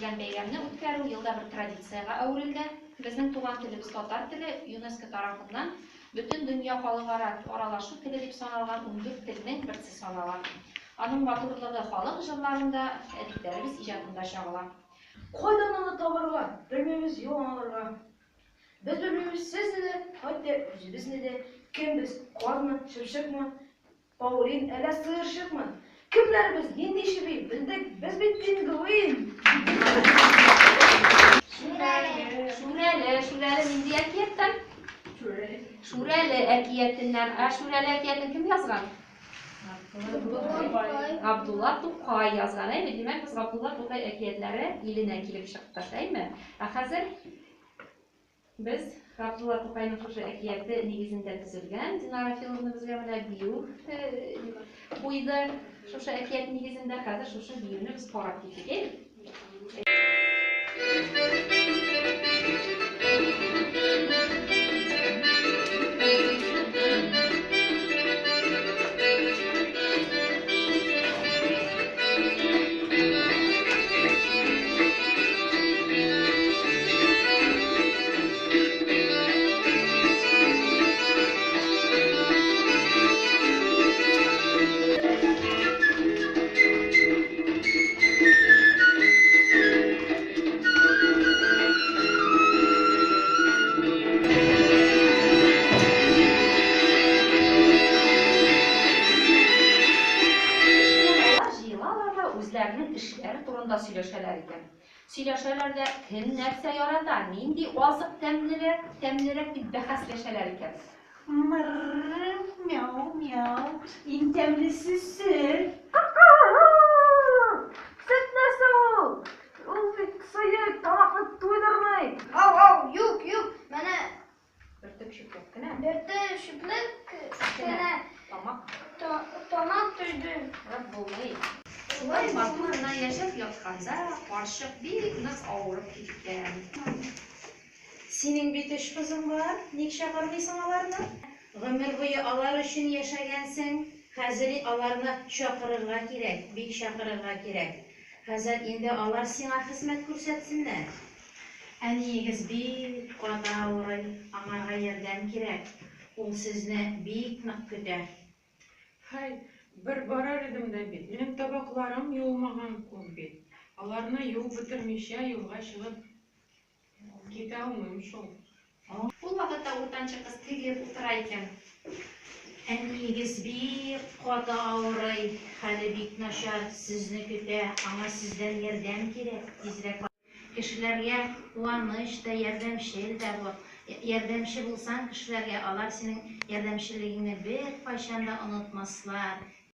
дигән бәйрәмне үткәрү елда бер традициягә әверелде. Безнең туган телебез татар теле ЮНЕСКО тарафыннан бөтен дөнья халыкара аралашу теле дип саналган 14 телнең берсе санала. Аның матурлыгы халык җырларында, әдипләребез иҗатында чагыла. Кайдан аны табарга, белмибез юл алырга. Без белмибез сезне дә, хәтта үзебезне дә. Кем без, казмы, чыпчыкмы, Паулин, әллә сыерчыкмы? Кемнәр без, нинди чеби? Белдек, без бит пингвин! Шүрәле. Шүрәле, Шүрәле нинди әкияттән? Шүрәле. Шүрәле әкиятеннән. Ә Шүрәле әкиятен кем язган? Габдулла Тукай язган, әйме? Димәк, без Габдулла Тукай әкиятләре иленә килеп чыктык, әйме? Ә хәзер Без Габдулла Тукайның шушы әкияте нигезендә төзелгән Динара Филовна безгә менә бию куйды. Шушы әкият нигезендә хәзер шушы биюне без карап китик, әйме? Алар җыелалар да үзләренең эшләре турында сөйләшәләр икән. Сөйләшәләр дә, кем нәрсә ярата, нинди азык тәмлерәк, тәмлерәк дип бәхәсләшәләр икән. Мырр, мяу, мяу, иң тәмлесе сөт. Сөт нәрсә ул? Ул бит сыек, тамакны туйдырмый. Ау, ау, юк, юк, менә Бөртек чүплек кенә. Бөртек чүплек кенә. Тамак. Тамак туйды. Рып булмый. Шулай матур гына яшәп ятканда, карчык бик нык авырып киткән. Синең бит өч кызың бар, ник чакырмыйсың аларны? Гомер буе алар өчен яшәгәнсең, хәзер аларны чакырырга кирәк, бик чакырырга кирәк. Хәзер инде алар сиңа хезмәт күрсәтсеннәр. Әниегез бик каты авырый, аңарга ярдәм кирәк. Ул сезне бик нык көтә. Һәй, бер барыр идем дә бит, минем табакларым юылмаган күп бит. Аларны юып бетермичә юлга чыгып Китә алмыйм шул. Ул вакытта уртанчы кыз тегеп утыра икән. Әниегез бик каты авырый, хәле бик начар, сезне көтә, аңа сездән ярдәм кирәк, тизрәк. Кешеләргә куаныч та, ярдәмчел дә бул. Ярдәмче булсаң кешеләргә, алар синең ярдәмчеллегеңне беркайчан да онытмаслар.